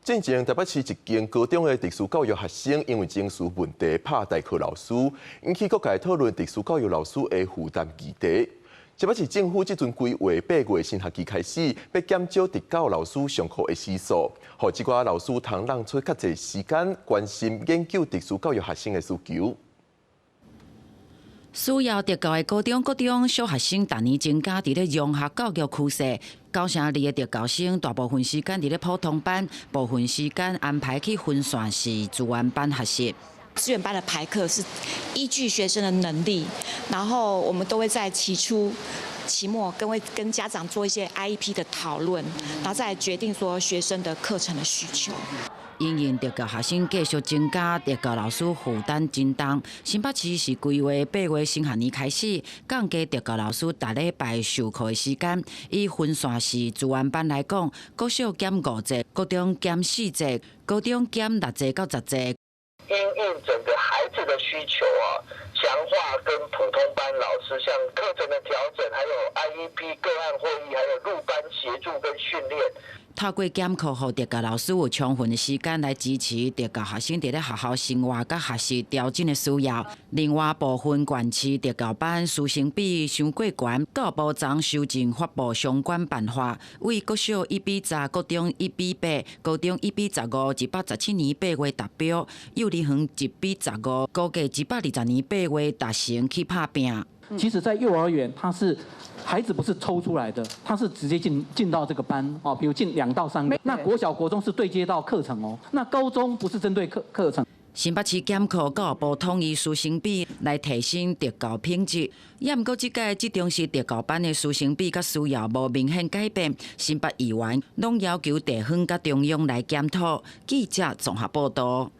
進前台北市一間高中的特殊教育學生，因為情緒問題拍代課老師，引起各界討論特殊教育老師的負擔議題。台北市政府這陣規劃8月新學期開始，欲減少特教老師上課的時數，予這寡老師通讓出較濟時間關心研究特殊教育學生的需求。需要特教的高中、國中小學生逐年增加，佇咧融合教育趨勢，9成二的特教生大部分時間佇咧普通班，部分時間安排去分散式資源班學習。資源班的排課是依據學生的能力，然後我們都會在期初、期末會跟家長做一些 IEP 的討論，然後再決定說學生的課程的需求。因應特教學生繼續增加，特教老師負擔真重。新北市是規劃8月新學年開始，降低特教老師逐禮拜授課的時間。以分散式資源班來講，國小減五節，國中減四節，高中減六節到十節。因應整個孩子的需求啊，強化跟普通班老師像課程的調整，還有 IEP 個案會議，還有入班協助跟訓練。透過減課，予特教老師有充分的時間來支持特教學生佇咧學校生活佮學習調整的需要。另外，部分縣市特教班師生比傷過懸，教育部昨修正發布相關辦法，為國小1比10，國中1比8，高中1比15，117年8月達標；幼兒園1比15，估計120年8月達成去拍拚。其實，在幼兒園，他是孩子不是抽出來的，他是直接進到這個班哦，比如進兩到三個。那國小、國中是對接到課程哦，那高中不是針對課程。新北市減課，教育部統一師生比來提升特教品質。也毋過，這屆這中是特教班的師生比佮需要無明顯改變。新北議員攏要求地方佮中央來檢討。記者綜合報道。